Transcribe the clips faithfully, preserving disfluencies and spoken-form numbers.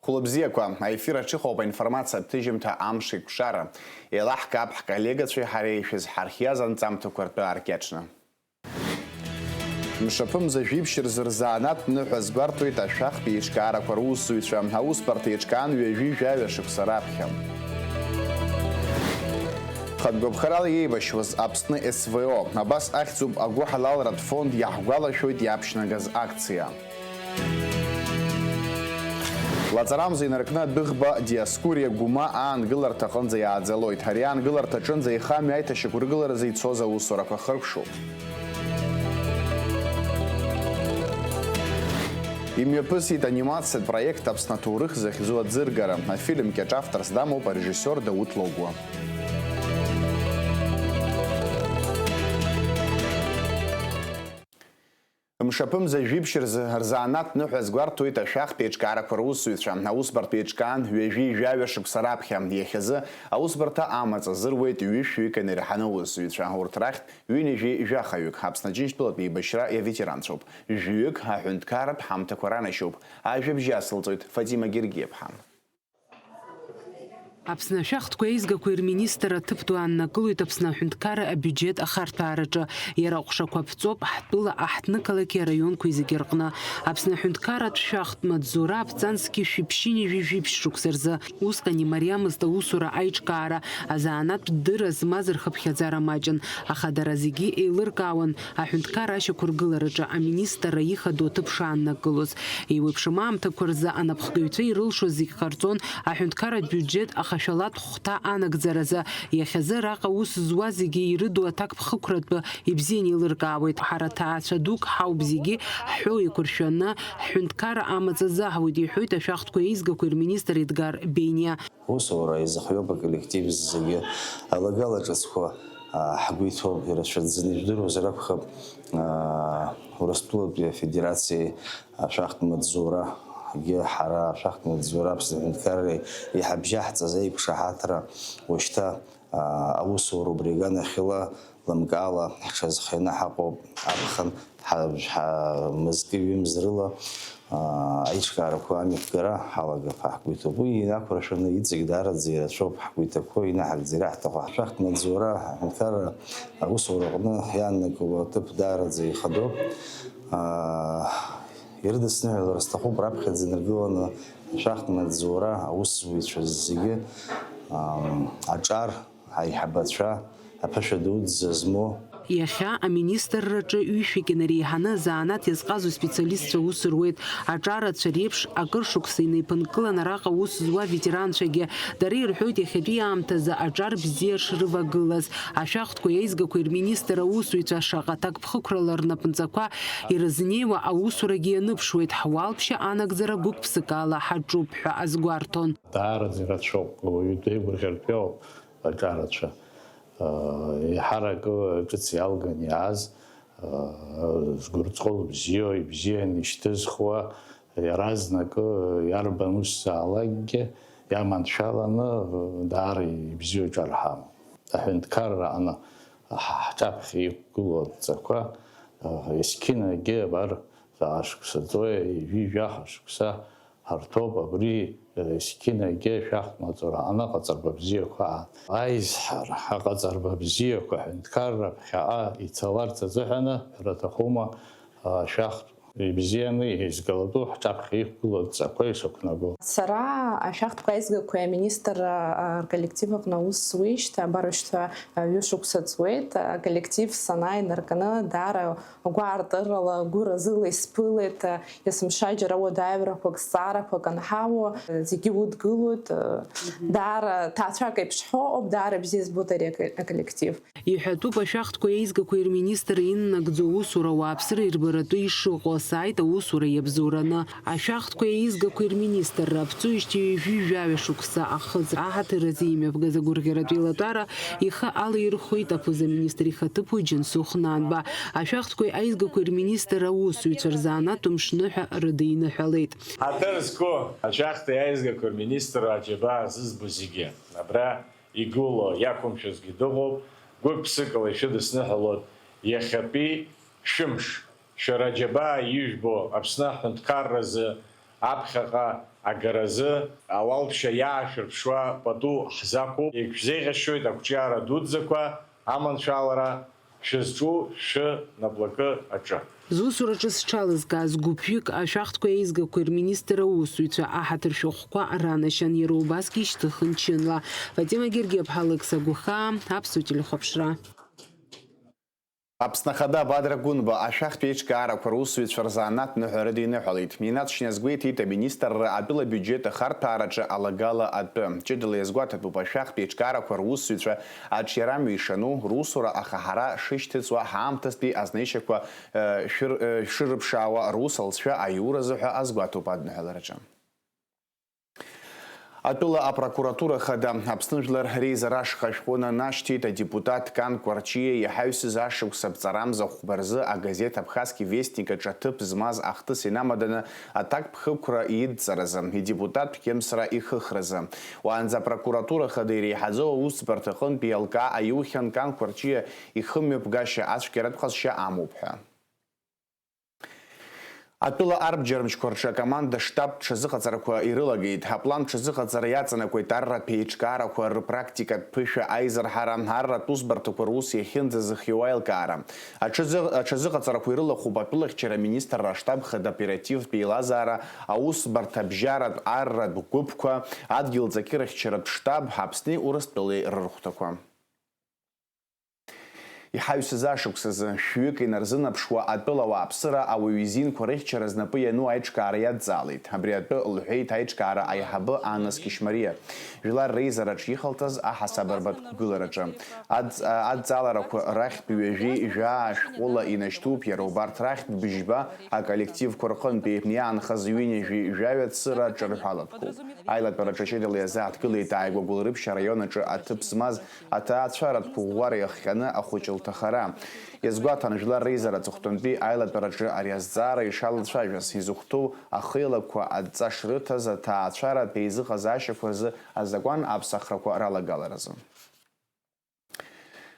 Хәлыбзиақәа, аефир аҿы иҟоуп аинформациатә ҭыжьымҭа Амш еиқәшара. Еилаҳкаап ҳколлегацәеи ҳареи шәызҳархиаз анҵамҭақәа ртәы ааркьаҿны. Мшаԥымза жәиԥшь рзы рзанааҭтә ныҳәа азгәарҭоит ашәахтә еиҿкаарақәа русзуҩцәа, аусбарҭа еиҿкаан ҩажәи жәаҩа шықәса раԥхьа. Хатә гәаԥхарала еибашьуаз Аԥсны С В О, абас ахьӡуп агәыҳалалратә фонд Иаҳгәалашәоит иаԥшьнагаз акциа. Лаҵарамза инаркны адәыӷба Диоскуриа Гәыма аангыларҭа аҟынӡа иааӡалоит. Ари аангыларҭа аҿынӡа еихамҩа аиҭашьақәыргыларазы ицоз аусурақәа хыркәшоуп. Имҩаԥысит анимациатә проект Аԥсны аҭоурых захьӡу аӡыргара. Афильм кьаҿ авторс дамоуп арежиссиор Дауҭ Логәуа. Мшаԥымза жәиԥшь рзы рзанааҭтә ныҳәа азгәарҭоит ашәахтә еиҿкаарақәа русзуҩцәа. Аусбарҭа еиҿкаан ҩажәи жәаҩа шықәса раԥхьа. Иахьазы аусбарҭа амаҵ азыруеит ҩышәҩык инарҳаны аусзуҩцәа. Урҭ рахьтә ҩынҩажәи жәахаҩык Аԥсны Аџьынџьтәылатәи еибашьра иаветеранцәоуп. Жәаҩык аҳәынҭқарратә ҳамҭақәа ранашьоуп. Ажәабжь иацылҵоит Фатима Гергиаԥҳа. Аԥсны ашәахтәқәеи аизгақәеи рминистр аҭыԥ ду ааннакылоит Аԥсны аҳәынҭқарра абиуџьет ахарҭәаараҿы. Иара аҟәшақәа ԥҵәоуп ҳтәыла аҳҭнықалақьи араионқәеи зегьы рҟны. Аԥсны аҳәынҭқарратә шәахтә маҵзура аԥҵан зқьи шәиԥшьынҩажәи жәиԥшь шықәса рзы. Усҟан имариамызт аусура аиҿкаара, азанааҭтә дырра змаз рхыԥхьаӡара маҷын, аха дара зегьы еилыркаауан аҳәынҭқарра ашьақәыргылараҿы аминистрра ихадоу аҭыԥ шааннакылоз. Еиуеиԥшым аамҭақәа рзы анапхгаҩцәа ирылшоз зегь ҟарҵон аҳәынҭқарратә биуџьет ахашәалатә хәҭа анагӡаразы. Иахьазы араҟа аус зуа зегьы ирыду аҭакԥхықәратәы ибзианы еилыркаауеит. Ҳара ҭаацәа дук ҳауп, зегьы ҳҳәоу еиқәыршәаны ҳҳәынҭқарра амаҵ азаҳуеит, иҳәоит ашәахтәқәеи аизгақәеи рминистр Едгар Бениа. Усура изыхиоуп аколлектив зегьы, алагала ҿыцқәа, аа, ҳгәы иҭоуп, ирацәаӡаны ижәдыруазар акәхап, аа, Урыстәылатәи Афедерациеи ашәахтә маҵзурагьы, ҳара ашәахтә маҵзура Аԥсны аҳәынҭқарреи иҳабжьаҳҵаз аиқәшаҳаҭра уажәшьҭа, аа, аусура убри аганахьала лымкаала ҳҽазхианы ҳаҟоуп, аԥхын ҳа-, ҳа-, мызкы-ҩымз рыла, аа, аиҿкаарақәа амҩаԥгара ҳалагап ҳәа ҳгәы иҭоуп. Уи инақәыршәаны иҵегь даараӡа ирацәоуп ҳгәы иҭақәо, инаҳагӡа ираҳҭаху. Ҳшәахтә маҵзура аҳәынҭқарра аусураҟны иааннакыло аҭыԥ даараӡа ихадоуп. Аа, ирыдысныҳәалар сҭахуп раԥхьаӡа инаргыланы ашәахтә маҵзура аусзуҩцәа зегьы, аа, аҿар, аиҳабацәа, аԥышәа дуӡӡа змоу. Иахьа аминистрраҿы ҩышәҩык инареиҳаны азанааҭ иазҟазоу специалистцәа аус руеит. Аҿарацәа реиԥш, акыр шықәса инеиԥынкылан араҟа аус зуа аветеранцәагьы. Дара ирҳәоит иахьатәи аамҭазы аҿар бзиа шрывагылаз. Ашәахтәқәеи аизгақәеи рминистр аусзуҩцәа шаҟа ҭакԥхықәрала рнапынҵақәа ирызнеиуа аусурагьы ианыԥшуеит, ҳуалԥшьа анагӡара гәык-ԥсыкала ҳаҿуп ҳәа азгәарҭон. Даараӡа ирацәоуп, ауаҩы деигәырӷьартә иоуп аҿарацәа. Еиҳаракы ҿыц иалган иааз, згәырҵҟәыл бзиоу, ибзианы ишьҭызхуа, иаразнакы иарбан усзаалакгьы иаманшәаланы, даара ибзиоу ҿар ҳамоуп. Аҳәынҭқарра аҟны ҳ-, ҳҿаԥхьа иқәгылоу адҵақәа, есқьынагьы абар заҟа шықәса ҵуеи, ҩажәи жәаха шықәса ҳарҭоуп абри, есқьынагьы шәахтә маҵзура аҟны аҟаҵарба бзиақәа аан. Аизҳара, аҟаҵарба бзиақәа аҳәынҭқарра ԥхьаҟа ицаларц азыҳәаны, ҳәара аҭахума, ашәахтә ибзианы еизгалатәу ҳҿаԥхьа иқәгылоу адҵақәа ишақәнаго. Сара ашәахтәқәеи аизгақәеи аминистр, а, рколлектив аҟны аус зуеижьҭеи абар уажәшьҭа, а, ҩышықәса ҵуеит. Аколлектив санааи инаркны даара гәаартырала, гәыразыла исԥылеит. Есымша џьара уадаҩрақәак, зҵаарақәак анҳауа, зегьы удгылоит. Мгм. Даара ҭаацәак еиԥш ҳәоуп, даара бзиа збоит ари ако-, аколлектив. Иҳәатәуп ашәахтәқәеи аизгақәеи рминистр иннагӡо аусура ауааԥсыра ирбаратәы ишыҟоу асайт аусура иабзоураны. Ашәахтәқәеи аизгақәеи рминистрра аԥҵоижьҭеи ҩажәи жәаҩа шықәса ахыҵра аҳаҭыр азы имҩаԥгаз агәырӷьаратә еилатәара ихы алаирхәеит аԥыза-министр ихаҭыԥуаҩ Џьансыхә Нанба. Ашәахтәқәеи аизгақәеи рминистр аусзуҩцәа рзанааҭтә мшныҳәа рыдиныҳәалеит. Ҳаҭыр зқәу ашәахтәи аизгақәеи рминистр аџьабаа зызбо зегьы, абра игылоу иақәымшәозгьы дыҟоуп, гәык-ԥсыкала ишәыдысныҳәалоит иахьатәи шәымш. Шәара аџьабаа ижәбо Аԥсны аҳәынҭқарразы аԥхьаҟа агаразы ауалԥшьа иаашәырԥшуа пату ҳзақәуп. Егьшәзеиӷьасшьоит ақәҿиара дуӡӡақәа аманшәалара шәызҿу шәы наплакы аҿы. Зусураҿы зҽалызкааз гәыԥҩык ашәахтәқәа еизгақәеи рминистр аусзуҩцәа аҳаҭыр шәҟәқәа ранашьан, иара убасгьы ишьҭыхын чынла. Фатима Гергиаԥҳа, Алықьса Гәахаа, Аԥсуа телехәаԥшра. Аԥсны Ахада Бадра Гәынба ашәахтә еиҿкаарақәа русзуҩцәа рзанааҭ ныҳәарыда иныҳәалеит. Инаҵшьны азгәеиҭеит аминистрра атәыла абиуџьет ахарҭәаараҿы алагала атәы. Ҷыдала иазгәаҭатәуп ашәахтә еиҿкаарақәа русзуҩцәа аҿиарамҩа ишану, русура ахаҳара шышьҭыҵуа, ҳаамҭазтәи азнеишьақәа, э, шәыр-, э, шырыԥшаауа, рус алҵшәа аиуразы ҳәа азгәаҭоуп адныҳәалараҿы. Атәыла апрокуратура хада, Аԥсны Жәлар реизара ашҟа ашәҟәы нанашьҭит адепутат Кан Кәарҷиа иҳаҩсыз ашықәс аԥҵарамза хәба рзы агазеҭ Абхазский вестник аҿы аҭыԥ змаз ахҭыс инамаданы аҭакԥхықәра идҵаразы, идепутаттә кьымсра ихыхразы. Уаанӡа апрокуратура хада иреиҳаӡоу аусӡбарҭа аҟынтә еилкаа аиухьан Кан Кәарҷиа ихымҩаԥгашьа ацәгьаратә ҟазшьа амоуп ҳәа. Атәыла арбџьармчқәа рҿы акоманда штаб ҽазыҟаҵарақәа ирылагеит. Аплан ҽазыҟаҵара иаҵанакуеит арратә еиҿкаарақәа рпрактикатә ԥышәа аизырҳара, арратә усбарҭақәа рус иахьынӡазыхиоу аилкаара. Аҽазы-, аҽазыҟаҵарақәа ирылахәуп атәылахьчара аминистрра аштаб хада оперативтә еилазаара, аусбарҭа абжьаратә арратә гәыԥқәа, адгьыл ҵакьырахьчаратә штаб, Аԥсни Урыстәылеи рырхәҭақәа. Иҳаҩсыз ашықәсазы шәҩык инарзынаԥшуа атәыла ауааԥсыра ауаҩы изинқәа рыхьчара знапы иану аиҿкаара иадҵаалеит. Абри атәы лҳәеит аиҿкаара аиҳабы Анна Скишмариа, Жәлар реизараҿ иҟалҵаз аҳасаб арбатә гылараҿы. Адҵ-, адҵаларақәа рахьтә ҩажәи жәаа шәҟәыла инашьҭуп иара убарҭ рахьтә быжьба аколлективқәа рҟынтәи иаанхаз ҩынҩажәи жәаҩа цыра ҿырҳәалатәқәоуп. Аилатәараҿы ҷыдала иазааҭгылеит Ааигәа Гәылрыԥшь араион аҿы аҭыԥ змаз аҭаацәаратә қәыӷәӷәара иахҟьаны ахәыҷы лҭахара. Иазгәаҭан, Жәлар реизара аҵыхәтәантәи аилатәараҿы ари азҵаара ишалацәажәаз, изыхәҭоу ахеилакқәа адҵа шрыҭаз аҭаацәаратә еизыҟазаашьақәа рзы азакәан аԥсахрақәа ралагаларазы.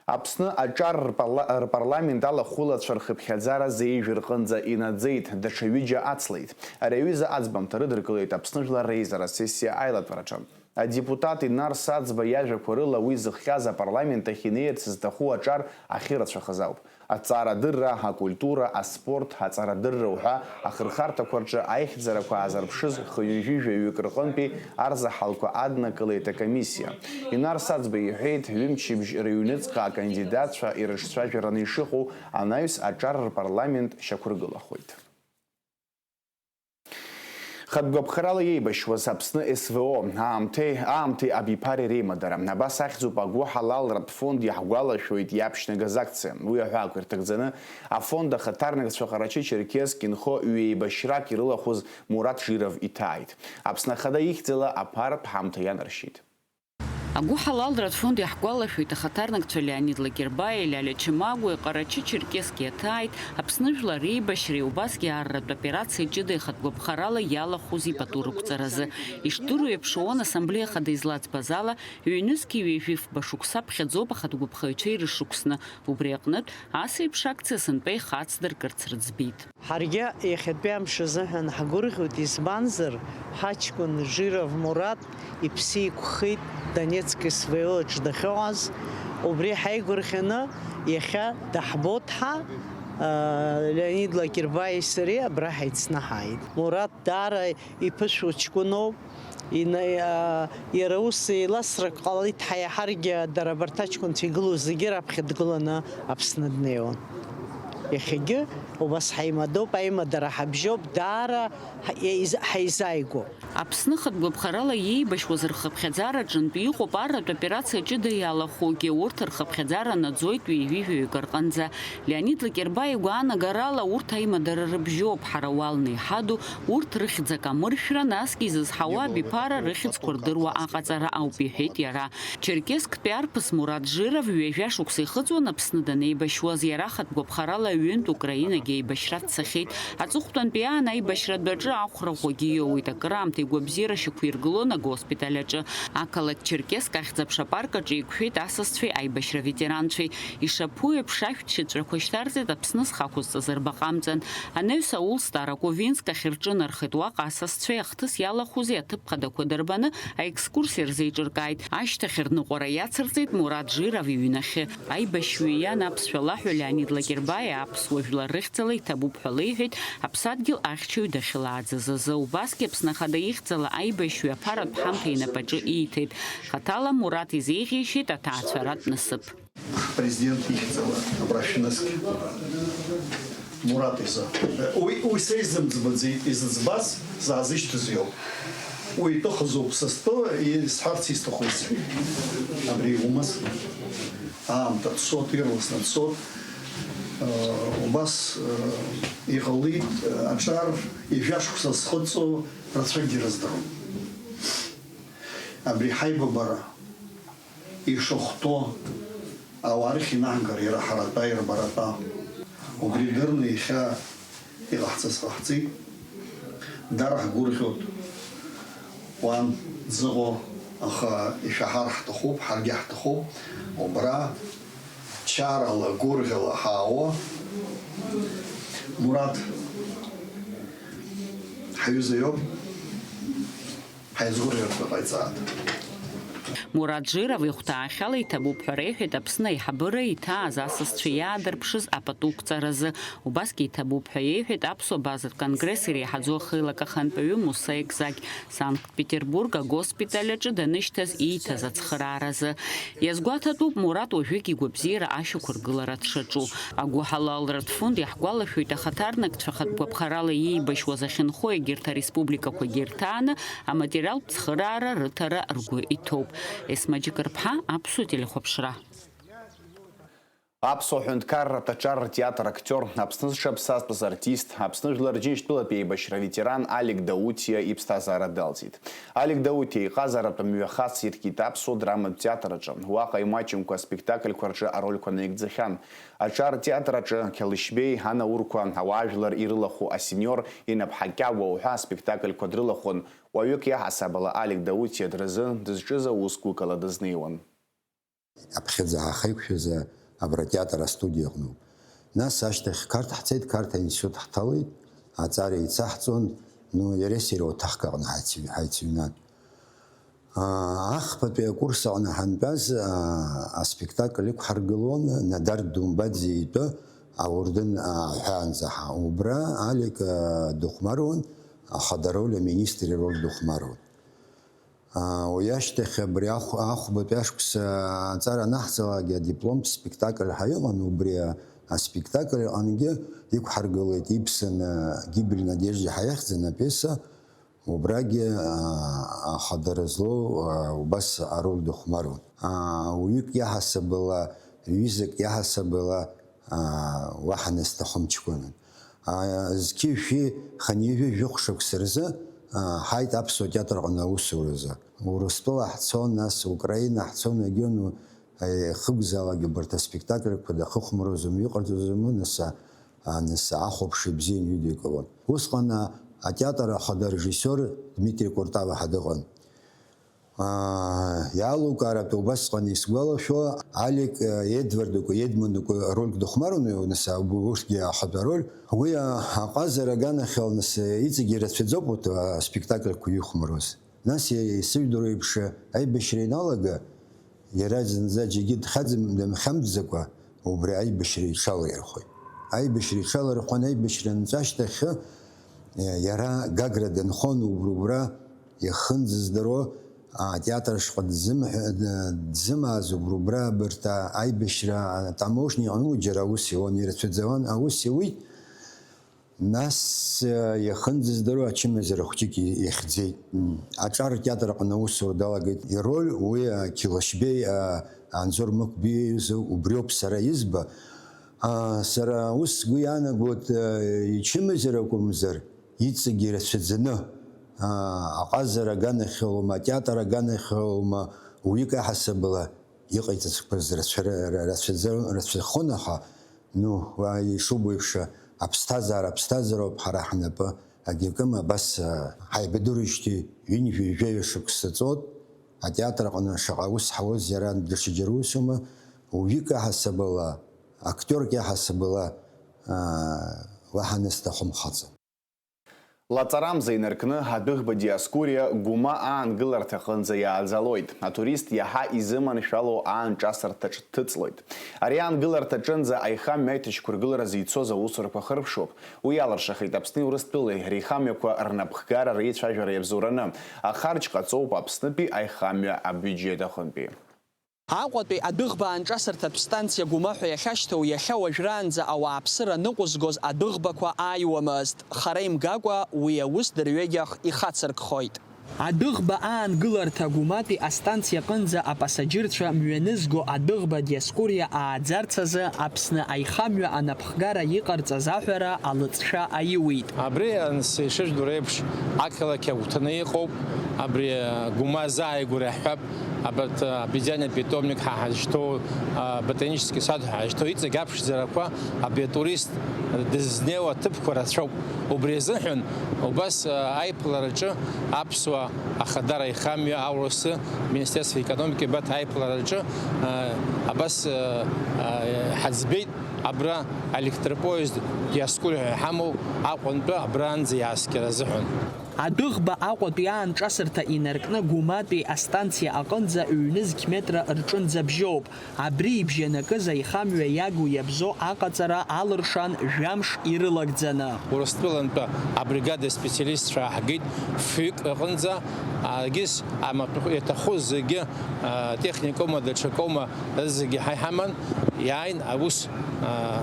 Аԥсны аҿар рпарла-, рпарламент алахәылацәа рхыԥхьаӡара зеижә рҟынӡа инаӡеит, даҽа ҩыџьа ацлеит. Ари аҩыза аӡбамҭа рыдыркылеит Аԥсны Жәлар реизара асессиа аилатәараҿы. Адепутат Инар Саӡба иажәақәа рыла, уи зыхҟьаз апарламент ахь инеирц зҭаху аҿар ахьырацәахаз ауп. Аҭҵаарадырра, акультура, аспорт, аҵарадырра уҳәа ахырхарҭақәа рҿы аихьӡарақәа аазырԥшыз хынҩажәи жәаҩык рҟынтәи арзаҳалқәа аднакылеит акомиссиа. Инар Саӡба иҳәеит, ҩымчыбжь рыҩныҵҟа акандидатцәа ирыҿцәажәараны ишыҟоу анаҩс аҿар рпарламент шьақәыргылахоит. Хатә гәаԥхарала иеибашьуаз Аԥсны С В О, аамҭеи, аамҭеи абиԥареи реимадара. Абас ахьӡуп агәыҳалалратә фонд Иаҳгәалашәоит иаԥшьнагаз акциа. Уи аҳәаақәа ирҭагӡаны афонд ахаҭарнакцәа Ҟарачы-Черкесск инхо ҩеибашьрак ирылахәыз Мураҭ Жиров иҭааит. Аԥсны Ахада ихьӡала аԥаратә ҳамҭа ианаршьеит. Агәыҳалалратә фонд Иаҳгәалашәоит ахаҭарнакцәа Леонид Лакербаиа, Лиалиа Чамагәеи Ҟарачы-Черкесск иаҭааит Аԥсны Жәлар реибашьреи убасгьы арратә операциа ҷыда ихатә гәаԥхарала иалахәыз ипату рықәҵаразы. Ишдыру еиԥш, ООН Ассамблеиа Ахада излаӡбаз ала, ҩнызқьи ҩажәи фба шықәса ԥхьаӡоуп ахатә гәаԥхаҩцәа ирышықәсны. Убри аҟнытә, ас еиԥш акциа сынтәа ихацдыркырц рыӡбеит. Ҳаргьы иахьатәи амш азыҳәан ҳгәырӷьоит, избанзар, ҳаҷкәын Жиров Мураҭ иԥсы еиқәхеит Донецк С В О аҿы дахьыҟаз. Убри ҳаигәырӷьаны иахьа даҳбоит ҳәа, аа, Леонид Лакербаиеи сареи абра ҳаицны ҳааит. Мураҭ даара иԥышәоу ҷкәыноуп. Ина-, а, иара ус еиласрак ҟалеит, ҳа иаҳаргьы дара абарҭ аҷкәынцәа игылоу зегьы раԥхьа дгыланы Аԥсны днеиуан. Иахьагьы убас ҳаимадоуп, аимадара ҳабжьоуп, даара ҳа-, еиз-, ҳаизааигәоуп. Аԥсны хатә гәаԥхарала иеибашьуаз рхыԥхьаӡараҿынтә иҟоуп арратә операциа ҷыда иалахәугьы, урҭ рхыԥхьаӡара наӡоит ҩажәи жәаҩык рҟынӡа. Леонид Лакерба игәаанагарала, урҭ аимадара рыбжьоуп, ҳара уалны иҳаду, урҭ рыхьӡ акамыршәра, насгьы изызҳауа абиԥара рыхьӡқәа рдыруа аҟаҵара ауп, иҳәеит иара. Черкессктәи арԥыс Мураҭ Жиров ҩажәа шықәса ихыҵуан Аԥсны данеибашьуаз, иара хатә гәаԥхарала Ҩынтә Украинагьы аибашьра дцахьеит. Аҵыхәтәантәи аан аибашьратә аҿы ахәра ӷәӷәагьы иоуеит. Акыраамҭа игәабзиара шьақәиргылон агоспиталь аҿы. Ақалақь Черкесск ахьӡ аԥша апарк аҿы еиқәшәеит асасцәеи аибашьра ветеранцәеи. Ишаԥу еиԥш, ашәҭ шьаҵәрақәа шьҭарҵеит Аԥсны зхы ақәызҵаз рбаҟа амҵан. Анаҩс аулсҭара Ковинск ахь рҿынархеит, уаҟа асасцәеи ахҭыс иалахәузеи аҭыԥ хадақәа дырбаны аекскурсиа рзеиҿыркааит. Ашьҭахь рныҟәара иацырҵеит Мурат Жиров иҩнахьы. Аибашьҩы иан аԥсшәа лаҳәа Леонид Лакербаиа аԥсуа жәлар рыхьӡала иҭабуп ҳәа леиҳәеит аԥсадгьыл ахьчаҩ дахьлааӡаз азы. Убасгьы Аԥсны Ахада ихьӡала аибашьҩы аԥаратә ҳамҭа инапаҿы ииҭеит. Хаҭала Мурат изеиӷьеишьеит аҭаацәаратә насыԥ. Президент ихьӡала абра шәнызқь Мурат изы. Уи, уи са изымӡбаӡеит, изыӡбаз саазышьҭыз иоуп. Уи итәы хазуп, са стәы исҳәарц исҭаху исҳәеит. Абри иумаз. Аамҭа цот, ирласны цот. Убас, э, иҟалеит, э, аҿар ҩажәа шықәса зхыҵуа рацәакгьы рыздыруам. Абри ҳаибабара ишахәҭоу ауаа рыхьнаҳгар, иара ҳаратәа, ирбаратәа. Убри дырны иахьа иҟаҳҵаз ҟаҳҵеит. Дара ҳгәырӷьоит. Уан дзыҟоу, аха ишәаҳар ҳҭахуп, ҳаргьы ҳҭахуп. Убра чарала, гәырӷьала ҳаауа. Мурат ҳаҩыза иоуп. Ҳаизгәырӷьартә ҟаиҵааит. Мурат Жиров ихәҭаахьала иҭабуп ҳәа реиҳәеит Аԥсны аиҳабыра иҭааз асасцәа иаадырԥшыз апату қәҵаразы. Убасгьы иҭабуп ҳәа иеиҳәеит Аԥсуа базатә конгресс иреиҳаӡоу ахеилак ахантәаҩы Муса Екзагь Санкт-Петербург агоспиталь аҿы данышьҭаз ииҭаз ацхырааразы. Иазгәаҭатәуп Мурат уажәыгь игәабзиара ашьақәыргылара дшаҿу. Агәыҳалалратә фонд иаҳгәалашәоит ахаҭарнакцәа хатә гәаԥхарала иеибашьуаз ахьынхо егьырҭ ареспубликақәагьы ирҭааны аматериалтә цхыраара рыҭара ргәы иҭоуп. Есма Џьыкырԥҳа, Аԥсуа телехәаԥшра. Аԥсуа ҳәынҭқарратә аҿар ртеатр актиор, Аԥсны зҽаԥсазтәыз артист, Аԥсны Жәлар Џьынџьтәылатә еибашьра аветеран Алик Даутиа иԥсҭазаара далҵит. Алик Даутиа иҟазаратә мҩа хас иркит Аԥсуа драматә театр аҿы. Уаҟа имаҷымкәа аспектакльқәа рҿы арольқәа наигӡахьан. Аҿар театр аҿы Қьалышьбеи анаурқәа, ауаажәлар ирылахәу асениор, инап ҳакьагәа уҳәа аспектакльқәа дрылахәын. Уаҩык иаҳасабала Алик Даутиа дразы дызҿыз аус гәыкала дызнеиуан. Аԥхьаӡа ҳахеиқәшәаз абра атеатр астудиа аҟноуп. Нас ашьҭахь Қарҭ ҳцеит, Қарҭ аинститут ҳҭалеит, аҵара еицаҳҵон, ну, иареи сареи ауаҭахк аҟны ҳаици-, ҳаицыҩнан. Аа, ахԥатәи акурс аҟны ҳантәаз, аа, аспектакль ықәҳаргылон Надар Думбаӡе итәы Аурдын, аа, ҳәаанӡа ҳа-, убра Алик, аа, дыхәмаруан, ахадароль, аминистр ироль дыхәмаруан. Аа, уи ашьҭахь абри ахә-, ахәбатәи ашықәса аҵара анаҳҵалак адипломтә спектакль ҳәа иҟан, убри аспектакль аҟынгьы иқәҳаргылеит Ибсен, аа, «Гибель Надежды» ҳәа иахьӡын апиеса. Убрагьы, аа, ахадара злоу, аа, убас ароль дыхәмаруан. Аа, уҩык иаҳасабала, ҩызак иаҳасабала, аа, уаҳа насҭахым ҷкәынан. Аа, зқьи-шәи хынҩажәи жәохә шықәса рзы, аа, ҳааит аԥсуа театр аҟны аусуразы. Урыстәыла ҳцон, нас Украина ҳцон, егьону, еихыгәзаалак убарҭ аспектакльқәа дахыхәмарузу, иҟарҵозу, нас, а, нас ахәаԥши бзианы идикылон. Усҟан, а, атеатр ахада арежиссиор Дмитрий Куртава ҳәа дыҟан. Аа, иалукааратәы убасҟан исгәалашәо, Алик, а, Едвардукәа, Едмондукәа рольк дыхәмаруан, нас, а, урҭгьы ахатә ароль. Уи, а, аҟазара аганахьала, нас, а, иҵегьы ирацәаӡоуп урҭ, а, аспектакльқәа ихәмаруаз. Нас, исыжәдыруа еиԥш, аибашьра ианалага, иара зынӡа џьаргьы дхьаӡым-, дымхьамҵӡакәа, убри аибашьра иҽалаирхәеит. Аибашьра иҽалархәын, аибашьра анҵәа ашьҭахьы, иара Гагра дынхон, убри убра ихынӡаздыруа атеатр ашҟа дзымҳәа-, дзымааз, убри убра абарҭ аибашьра атамошни аҟны џьара аус иуан, ирацәаӡауан, аус иуит. Нас, э, иахынӡаздыруа ачымазара хәҷык и-, ихьӡеит. М. Аҿар театр аҟны аусура далагеит. Ироль уи, э, Қьылашьбеи, э, Анзор Мықәбеи изы убриоуп сара избо. А, сара ус сгәы иаанагоит, э, ичымазара акәымзар, иҵегьы ирацәаӡаны, а, аҟазара аганахьалома, атеатр аганахьалома, уаҩык аҳасабала иҟаиҵақәаз рацәа-, ра-, ра-, рацәаӡа-, рацәахон, аха Ну, уа ишубо еиԥш, аԥсҭазаара аԥсҭазаароуп, ҳара ҳнапы агьакым, абас, а, ҳаибадыруеижьҭеи ҩынҩажәи жәаҩа шықәса ҵуеит, атеатр аҟны шаҟа ус ҳауаз, иара даҽаџьара усума, ҩык аҳасабала, актиорк иаҳасабала, а, уаҳа нас дахәымхаӡам. Лаҵарамза инаркны адәыӷба Диоскуриа Гәыма аангыларҭа аҟынӡа иааӡалоит. Атурист иаҳа изыманшәало аанҿасырҭаҿ дҭыҵлоит. Ари аангыларҭа аҿынӡа аихамҩа аиҭашьақәыргыларазы ицоз аусурақәа хырԥшуп. Уи алыршахеит Аԥсни Урыстәылеи реихамҩақәа рнапхгара реицәажәара иабзоураны. Ахарџь ҟаҵоуп Аԥснытәи аихамҩа абиуџьет аҟынтәи. Аҟәатәи адәыӷба аанҿасырҭатә станциа Гәыма ҳәа иахьашьҭоу иахьа уажәраанӡа ауааԥсыра ныҟәызгоз адәыӷбақәа ааиуамызт. Хара имгакәа уи аус дырҩегьых ихацыркхоит. Адәыӷба аангыларҭа Гәыматәи астанциа аҟынӡа апасаџьырцәа мҩанызго адәыӷба Диоскуриа ааӡарц азы Аԥсны аихамҩа анапхгара иҟарҵаз аҳәара алыҵшәа аиуит. Абри анс ишыжәдыруа еиԥш, ақалақь агәҭаны иҟоуп, абри Гәыма азааигәара иаҳҳәап. Абарҭ, а, Обедианный питомник ҳәа ҳазшьҭоу, а, ботанический сад ҳәа ҳазшьҭоу иҵегь аԥшӡарақәа абри атурист дызнеиуа аҭыԥқәа рацәоуп. Убри азыҳәан убас, а, аиԥылараҿы аԥсуа ахадара аихамҩа аурысы Министерство экономики абарҭ аиԥылараҿы, а, абас, а, а, ҳаӡбеит. Абра аелектропоезд Диоскуриа ҳәа иҳамоу Аҟәантәы абраанӡа иааскьара азыҳәан. Адәыӷба Аҟәатәи аанҿасырҭа инаркны Гәыматәи астанциа аҟынӡа ҩнызқь метра рҿынӡа бжьоуп. Абри ибжьанакыз аихамҩа иагу иабзоу аҟаҵара алыршан жәамш ирылагӡаны. Урыстәылантәи абригада специалистцәа ааҳгеит фҩык аҟынӡа, егьыс амаҭәахә иаҭаху зегьы, а, техникома, даҽакома, зегьы ҳа иҳаман, иааин аус, а,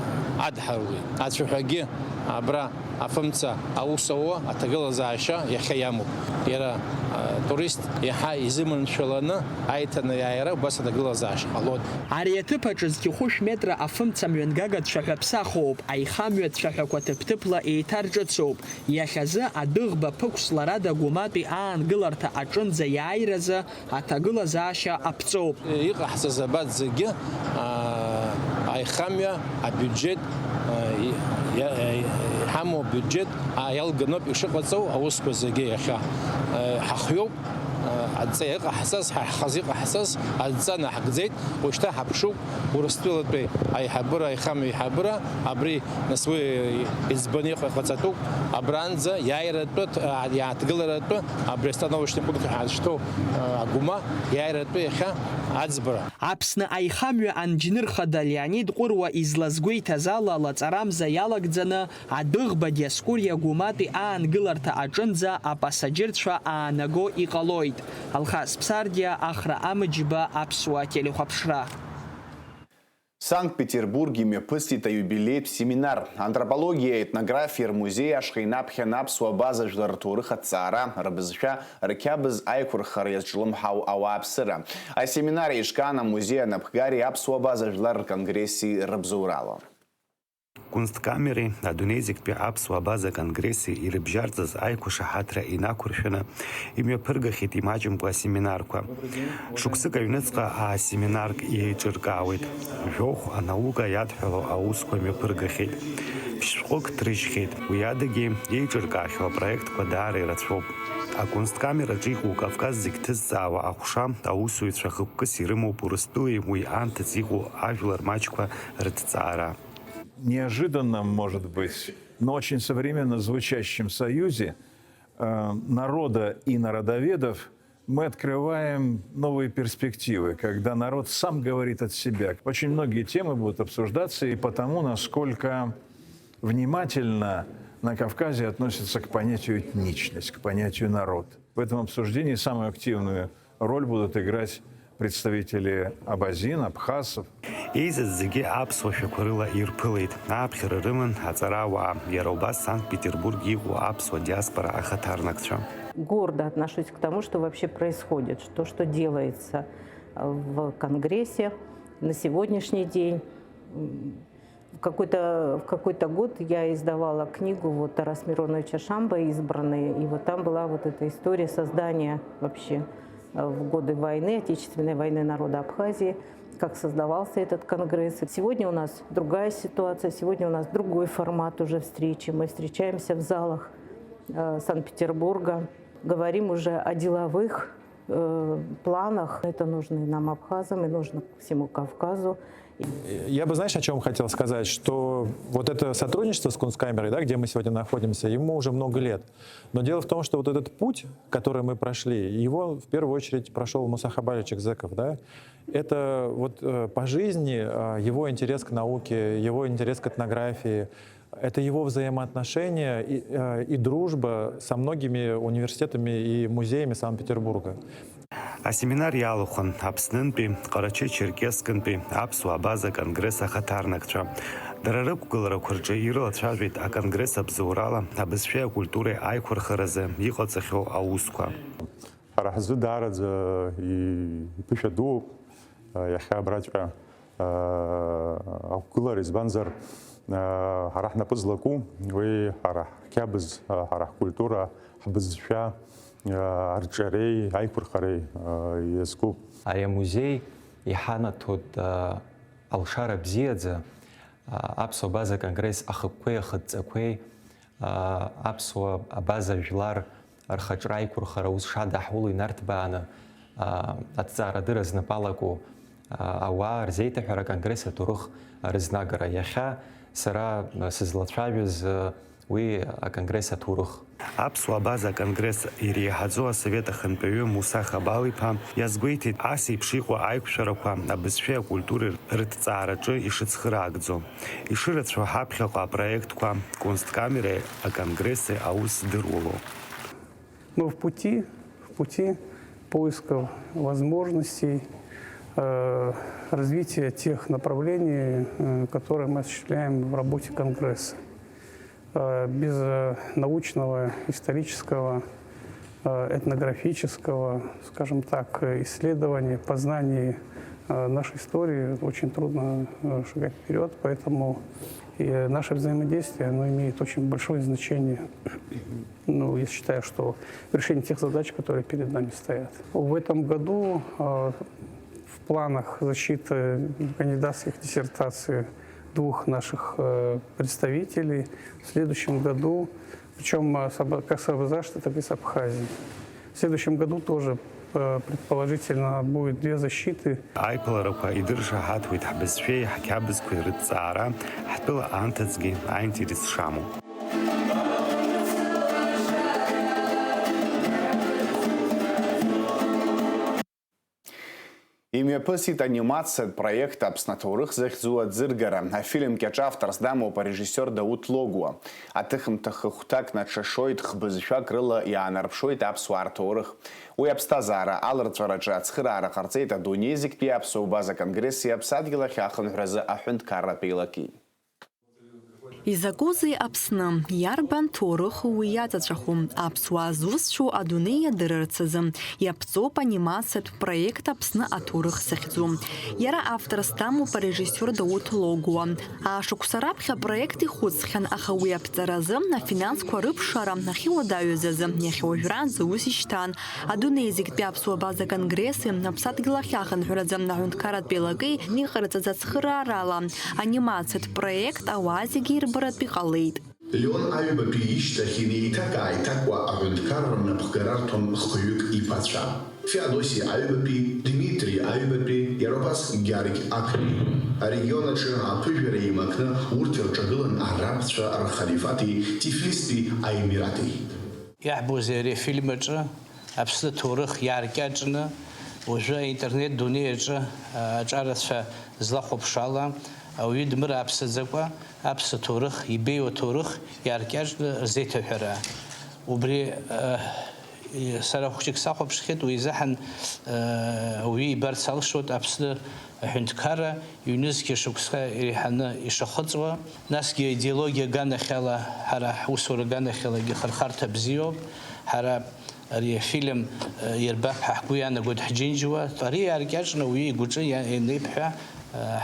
адҳарулеит. Ацәаҳәагьы абра афымца аус ауа аҭагылазаашьа иахьа иамоуп. Иара, а, турист иаҳа изыманшәаланы аиҭанеиааира убас аҭагылазаашьа ҟалоит. Ари аҭыԥ аҿы зқьы хәышә метра афымца мҩангага цәаҳәаԥсахоуп, аихамҩа цәаҳәақәа ҭыԥ-ҭыԥла еиҭарҿыцуп. Иахьазы адәыӷба ԥықәсларада Гәыматәи аангыларҭа аҿынӡа иааиразы аҭагылазаашьа аԥҵоуп. Иҟаҳҵаз абарҭ зегьы, аа, аихамҩа, абиуџьет, аа, и-, иа-, иҳамоу абиуџьет, аа, иалганоуп ишыҟаҵоу аусқәа зегьы иахьа. Ҳахҩоуп, аа, адҵа иҟаҳҵаз, ҳа ҳхаз иҟаҳҵаз адҵа наҳгӡеит, уажәшьҭа ҳаԥшуп Урыстәылатәи аиҳабыра, аихамҩа аиҳабыра, абри, нас, уи иӡбаны иҟа-, иҟаҵатәуп, абранӡа иааиратәы, ҭ-, аа, иааҭгыларатәы, абри остановочный пункт ҳәа ҳазшьҭоу, аа, Агәыма иааиратәы иахьа аӡбара. Аԥсны аихамҩа анџьныр хада Леонид Ҟәыруа излазгәеиҭаз ала, лаҵарамза иалагӡаны адәыӷба Диоскуриа Гәыматәи аангыларҭа аҿынӡа апасаџьырцәа аанаго иҟалоит. Алхас Ԥсардиа, Ахра Амыџьба, Аԥсуа телехәаԥшра. Санкт-Петербург имҩаԥысит аиубилеитә семинар. Антропологиа, етнографиа рмузеи ашҟа инаԥхьан аԥсуа абаза жәлар рҭоурых аҭҵаара, рыбызшәа, рқьабз аиқәырхара иазҿлымҳау ауааԥсыра. Асеминар еиҿкаан амузеи анапхгареи аԥсуа абаза жәлар рконгресси рыбзоурала. Кунсткамери адунеи зегьтәи аԥсуа абаза конгресси ирыбжьарҵаз аиқәшаҳаҭра инақәыршәаны имҩаԥыргахьеит имаҷымкәа асеминарқәа. Шықәсык аҩныҵҟа аасеминарк еиҿыркаауеит. Жәохә анаука иадҳәало аусқәа мҩаԥыргахьеит. Ԥшьшәҟәык ҭрыжьхьеит. Уи адагьы еиҿыркаахьоу апроектқәа даара ирацәоуп. Акунсткамераҿы иҟоу Кавказ зегь ҭызҵаауа аҟәша аусуҩцәа хықәкыс ирымоуп Урыстәылеи уи анҭыҵ иҟоу ажәлар маҷқәа рыҭҵаара. Неожиданном, может быть, но очень современно звучащем союзе, э, народа и народоведов мы открываем новые перспективы, когда народ сам говорит от себя. Очень многие темы будут обсуждаться и потому, насколько внимательно на Кавказе относятся к понятию этничность, к понятию народ. В этом обсуждении самую активную роль будут играть представители абазин, абхазов. Еизаз зегьы аԥсуа шәақәа рыла ирԥылеит, ааԥхьара рыман аҵарауаа, иара убас Санкт-Петербург иҟоу аԥсуа диаспора ахаҭарнакцәа. Гордо отношусь к тому, что вообще происходит, что, что делается в Конгрессе на сегодняшний день. В какой-то, в какой-то год я издавала книгу вот Тараса Мироновича Шамба «Избранные», и вот там была вот эта история создания вообще, э, в годы войны, Отечественной войны народа Абхазии, Как создавался этот конгресс. Сегодня у нас другая ситуация, сегодня у нас другой формат уже встречи. Мы встречаемся в залах э, Санкт-Петербурга, говорим уже о деловых э, планах. Это нужно и нам, абхазам, и нужно всему Кавказу. Я бы, знаешь, о чем хотел сказать, что вот это сотрудничество с Кунсткамерой, да, где мы сегодня находимся, ему уже много лет. Но дело в том, что вот этот путь, который мы прошли, его в первую очередь прошел Муса Хабалевич Экзеков, да, это вот э, по жизни э, его интерес к науке, его интерес к этнографии, это его взаимоотношения и, э, и дружба со многими университетами и музеями Санкт-Петербурга. Асеминар иалахәын Аԥснынтәи, Ҟарачы-Черкесскынтәи аԥсуа абаза конгресс ахаҭарнакцәа. Дара рықәгыларақәа рҿы ирылацәажәеит аконгресс абзоурала абызшәеи акультуреи аиқәырхаразы иҟаҵахьоу аусқәа. Ҳара ҳзы даараӡа иԥышәа дууп иахьа абраҵәҟьа ақәгылара, избанзар ҳара ҳнапы злаку уи ҳара ҳқьабз, ҳара ҳкультура, ҳбызшәа арҿиареи аиқәырхареи иазкуп. Ари амузеи иҳанаҭоит алшара бзиаӡа аԥсуа абаза конгресс ахықәкқәеи ахыдҵақәеи, аԥсуа абаза жәлар рхаҿра аиқәырхара ус шадаҳуло инарҭбааны, аҭҵаарадырра знапы алаку ауаа рзеиҭаҳәара аконгресс аҭоурых рызнагара. Иахьа сара сызлацәажәоз уи аконгресс аҭоурых. Аԥсуа абаза аконгресс иреиҳаӡоу асовет ахантәаҩы Муса Хабал-иԥа иазгәеиҭеит ас еиԥш иҟоу аиқәшәарақәа абызшәеи акультуреи рыҭҵаараҿы ишыцхыраагӡо. Ишырацәоу ҳаԥхьаҟа апроектқәа Кунсткамереи аконгресси аус здыруало. Мы в пути, в пути поисков возможностей э, развития тех направлений, э, которые мы осуществляем в работе Конгресса. Э, без э, научного, исторического, э, этнографического, скажем так, э, исследования, познания э, нашей истории очень трудно э, шагать вперед, поэтому и наше взаимодействие, оно имеет очень большое значение. Ну, я считаю, что в решении тех задач, которые перед нами стоят. В этом году э, в планах защиты кандидатских диссертаций двух наших э, представителей. В следующем году, причем э, с Аба- как с Абазашта, так и с Абхазии. В следующем году тоже э, предположительно будет две защиты. Аиԥыларақәа идыршаҳаҭуеит ҳбызшәеи ҳқьабзқәеи рыҭҵаара, ҳтәыла анҭыҵгьы аинтерес шамоу. Имҩаԥысит анимациатә проект Аԥсны аҭоурых захьӡу аӡыргара. Афильм кьаҿ авторс дамоуп арежиссиор Дауҭ Логуа. Аҭыхымҭа хыхәҭак наҽашоит, хбызшәак рыла иаанарԥшуеит аԥсуаа рҭоурых. Уи аԥсҭазаара аларҵәараҿы ацхыраара ҟарҵеит адунеи зегьтәи аԥсуа убаза конгресси аԥсадгьыл ахь ахынҳәразы аҳәынҭқарратә еилаки. Изакәызеи Аԥсны? Иарбан ҭоурыху уи иаҵаҵәаху? Аԥсуаа зусҭцәоу адунеи иадырырц азы иаԥҵоуп анимациатә проект Аԥсны аҭоурых захьӡу. Иара авторс дамоуп арежиссиор Дауҭ Логуа. Аашықәса раԥхьа апроект ихәыцхьан, аха уи аԥҵаразы афинансқәа рыԥшаара ахьыуадаҩыз азы иахьа уажәраанӡа ус ишьҭан. Адунеи зегьтәи аԥсуа абаза конгресси аԥсадгьыл ахь ахынҳәраӡа аҳәынҭқарратә еилаки иҟарҵаз ацхыраарала, анимациатә проект ауаа зегьы ирбаратәы иҟалеит. Леон Аҩбатәи ишьҭахь инеиҭак-ааиҭакуа аҳәынҭқарра напхгара рҭон хҩык иԥацәа. Феодосиа Аҩбатәи, Дмитри Аҩбатәи, иара убас Гьаргь Аԥри. Арегион аҿы аԥыжәара еимакны урҭ ирҿагылан арабцәа рхалифати Тифлистәи аемирати. Иаҳбозеи ари афильм аҿы Аԥсны аҭоурых иааркьаҿны, уажәы аинтернет дунеи аҿы аҿарацәа злахәаԥшуала, ауаҩы дмырааԥсаӡакәа аԥсуа ҭоурых, ибеиоу аҭоурых иааркьаҿны рзеиҭаҳәара. Убри сара хәыҷык сахәаԥшхьеит, уи изыҳәан ауаҩы ибарц алшоит Аԥсны аҳәынҭқарра ҩнызқьи шықәсқәа иреиҳаны ишахыҵуа, насгьы аидеологиа аганахьала, ҳара ҳусура аганахьалагьы хырхарҭа бзиоуп. Ҳара ари афильм иарбап ҳәа ҳгәы иаанагоит ҳџьынџьуа. Ари иааркьаҿны ауаҩы игәаҿы иа-, ианеиԥҳәа,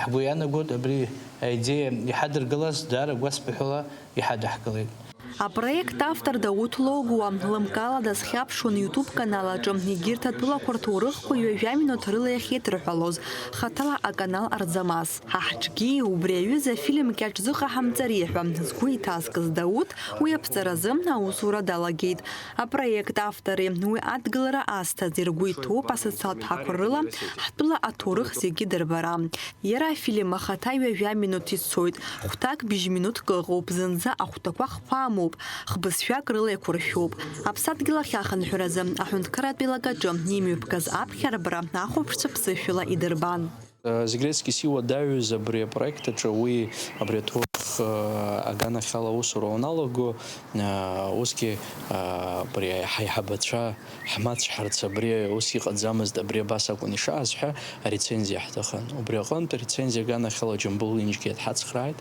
ҳгәы иаанагоит абри аидеиа иҳадыргылаз даара гәазҭбаҳәала иҳадаҳкылеит. Апроект автор Дауҭ Логуа лымкаала дазхьаԥшуан YouTube канал аҿы егьырҭ атәылақәа рҭоурыхқәа ҩажәа минуҭ рыла иахьеидырҳәалоз, хаҭала аканал Арзамас. Ҳа ҳҿгьы убри аҩыза фильм кьаҿ зыҟаҳамҵари ҳәа згәы иҭазкыз Дауҭ уи аԥҵаразы аусура далагеит. Апроект автори уи адгылара азҭази ргәы иҭоуп асоциалтә ҳақәа рыла ҳтәыла аҭоурых зегьы дырбара. Иара афильм ахаҭа ҩажәа минуҭ ицоит, хәҭак бжь минуҭк ыҟоуп, зынӡа ахәҭақәа хԥа амоуп, хбызшәак рыла еиқәыршәоуп. Аԥсадгьыл ахь ахынҳәразы аҳәынҭқарратә еилакаҿы имҩаԥгаз аԥхьарбра ахәаԥшцәа ԥсышәала идырбан. Зегь реиҳагьы сиуадаҩыз абри апроект аҿы уи абри аҭоурых аганахьала аусура уаналаго, усгьы абри ҳаиҳабацәа ҳмацәҳарц абри ус иҟаӡамызт, абри абас акәын ишааз ҳәа арецензиа ҳҭахын. Убри аҟынтә арецензиа аганахьала Џьамбул Инџьгьиа дҳацхрааит.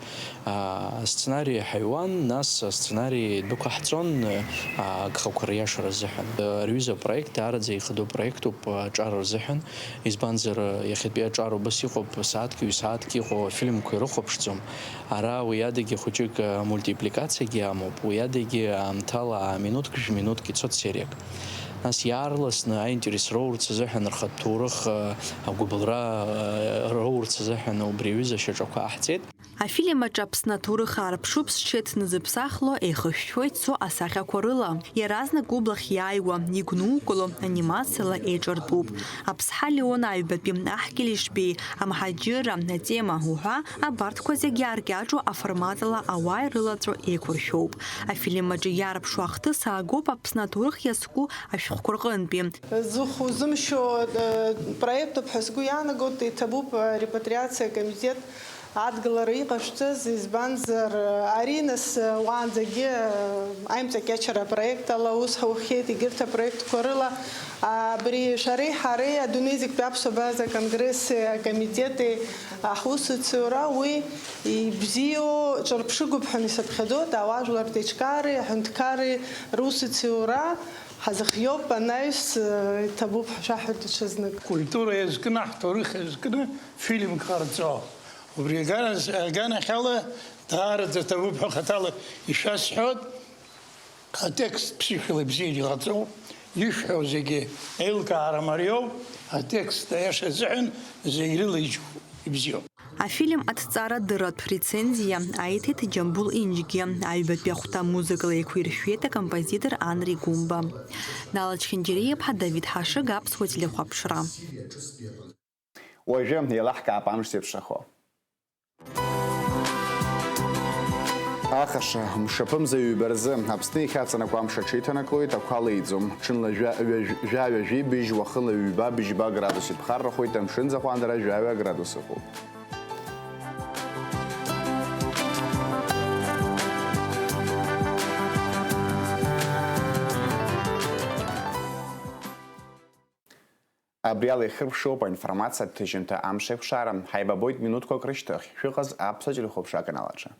Асценари ҳаҩуан, нас асценари дәықәаҳҵон агхақәа риашара азыҳәан. Ари аҩыза апроект даараӡа ихадоу проектуп аҿар рзыҳәан. Избанзар, иахьатәи аҿар убас иҟоуп, сааҭк, ҩ-сааҭк иҟоу афильмқәа ирыхәаԥшӡом. Ара уи адагьы хәыҷык амультипликациагьы амоуп, уи адагьы аамҭала минуҭк, жәминуҭк ицоит сериак. Нас иаарласны аинтерес роурц азыҳәан, рхатә ҭоурых агәыбылра роурц азыҳәан убри аҩыза ашьаҿақәа ҟаҳҵеит. Афильм аҿы Аԥсны аҭоурых аарԥшуп зҽеиҭны зыԥсахло еихышәшәо ицо асахьақәа рыла. Иаразнак ублахь иааиуа, игәнукыло анимациала еиҿартәуп. Аԥсҳа Леон аҩбатәи, Аҳкьыл Ишбеи, Амҳаџьырра, Атема уҳәа, абарҭқәа зегьы аркьаҿу аформатала ауаа ирылаҵәо еиқәыршәоуп. Афильм аҿы иаарԥшу ахҭыс аагоуп Аԥсны аҭоурых иазку ашәҟәқәа рҟынтәи. Зыхә узымшьо, э, проектуп ҳәа сгәы иаанагоит, иҭабуп, э, репатриациа акомитет адгылара иҟашәҵаз, избанзар, э, ари нас, э, уаанӡагьы, э, аимҵакьачара апроект ала аус ҳаухьеит, егьырҭ апроектқәа рыла, абри шәареи ҳареи адунеи зегьтәи аԥсуа база конгресси акомитети ҳусеицура уи ибзиоу ҿырԥшыгоуп ҳәа исыԥхьаӡоит, ауаажәларратә еиҿкаареи аҳәынҭқарреи русеицура. Ҳазыхиоуп анаҩс, э, иҭабуп ҳәа шәаҳәоит даҽазнык. Культура иазкны, ҳҭоурых иазкны фильмк ҟарҵо. Убри агана-, аганахьала даараӡа ҭабуп ҳәа хаҭала ишәасҳәоит. Атекст ԥсышәала ибзианы иҟаҵоуп. Ишәҳәо зегьы еилкаара мариоуп. Атекст аиаша азыҳәан зегь рыла иџьу-, ибзиоуп. Афильм аҭҵаарадырратә рецензиа аиҭеит Џьамбул Инџьгьиа, аҩбатәи ахәҭа музыкала еиқәиршәеит акомпозитор Анри Гәымба. Нала Чхинџьариа-иԥҳа, Давид Ҳашыг, Аԥсуа телехәаԥшра. Уажәы еилаҳкаап амш зеиԥшрахо. Ахаша, мшаԥымза ҩба рзы, Аԥсны иахьаҵанакуа амш аҽеиҭанакылоит, ақәа леиӡом. Ҽынла жәа-, ҩажә-, жәаҩа жәибжь, уахынла ҩба быжьба градус иԥхаррахоит, амшын заҟәандара жәаҩа градус ыҟоуп. Абри ала ихыркәшоуп аинформациатә ҭыжьымҭа Амшеиқәшара. Ҳаибабоит минуҭқәак рышьҭахь. Шәыҟаз Аԥсуа телехәаԥшра аканал аҿы.